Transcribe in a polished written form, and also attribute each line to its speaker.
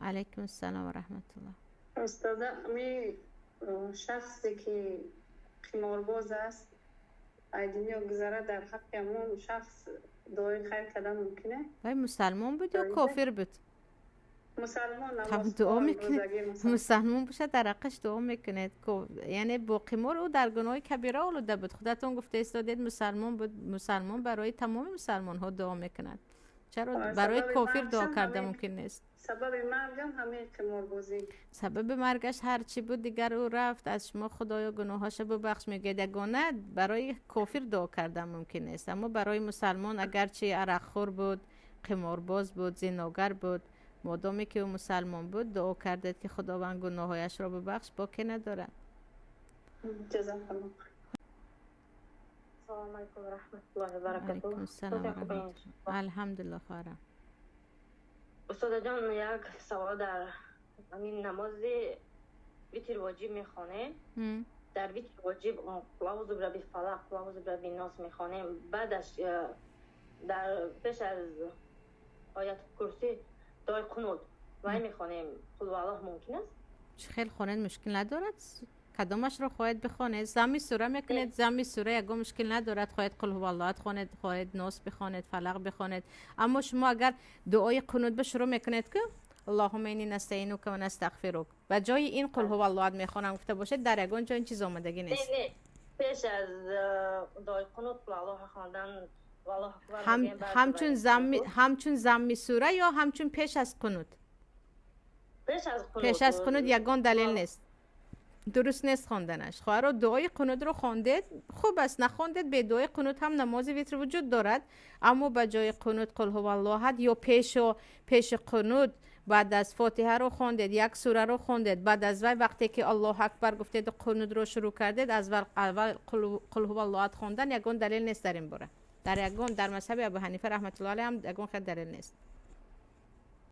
Speaker 1: Алайкум ассалом ва раҳматуллоҳ.
Speaker 2: Устода, ми шахсе ки қиморбоз аст, ай дунё гузара, дар ҳаққи ҳамон шахс дуои хайр кардан мумкин аст?
Speaker 1: Вай мусалмон буд ё кофир буд?
Speaker 2: Мусалмон.
Speaker 1: Дуо мекунед, мусалмон бошад, дар ҳаққаш дуо мекунед. Яъне бо қимор ӯ дар гуноҳи кабира олуда буд. Худатон гуфта истодед, мусалмон буд. Мусалмон барои тамоми мусалмонҳо дуо мекунад. Чаро барои кофир дуо карда мумкин нест?
Speaker 2: Сабаби маргам ҳамин қиморбозӣ.
Speaker 1: Сабаби маргаш ҳар чӣ буд, дигар ӯ рафт, аз шумо Худоё, гуноҳҳоша бубахш мегӯяд. Ягона барои кофир дуо кардан мумкин нест, аммо барои мусалмон, агарчи арақхӯр буд, қиморбоз буд, зиногар буд, модоме ки ӯ мусалмон буд, дуо кардед, ки Худованд гуноҳҳояшро бубахш, боке надорад.
Speaker 3: Ассалому алайкум ва раҳматуллоҳи ва баракатуҳ.
Speaker 1: Алҳамдулиллоҳ, хоҳарам.
Speaker 3: Устодаҷон, як савол: дар ҳамин намози витр воҷиб мехонем, дар витр воҷиб қул аъузу бирабби фалақ, қул аъузу бирабби нос мехонем, баъдаш дар пеш аз ояти курсӣ дуои қунут вай мехонем, қул ҳуваллоҳ, мумкин аст?
Speaker 1: Чӣ хел хонед, мушкил надорад. Кадомашро хоҳед бихонед, замми сура мекунед. Замми сура ягон мушкил надорад. Хоҳед қул ҳуваллоҳат хонед, хоҳед нос бихонед, фалақ бихонед. Аммо шумо агар дуои қунут ба шурӯъ мекунед, ки аллоҳума инни настаинука ва настағфирук, ба ҷои ин қул ҳуваллоҳат мехонам гуфта бошед, дар ягон ҷо ин чиз омадагӣ нест.
Speaker 3: Пеш аз дуои қунут қул аллоҳ хондан.
Speaker 1: Ҳамчун замми сура ё ҳамчун пеш аз қунут? Пеш аз қунут ягон далел нест, дуруст нест хонданаш. Хоҳаро, дуои қунутро хондед, хуб аст, нахондед, бе дуои қунут ҳам намози витр вуҷуд дорад. Аммо ба ҷои қунут қул ҳуваллоҳат ё пеши қунут, баъд аз фотиҳаро хондед, як сураро хондед, баъд аз вай вақте ки Аллоҳу акбар гуфтеду қунутро шурӯъ кардед, аз аввал қул ҳуваллоҳат хондан ягон далел нест дар ин бора. Дар ягон, дар мазҳаби Абу Ҳанифа раҳматуллоҳ алайҳ ҳам ягон хел далел нест.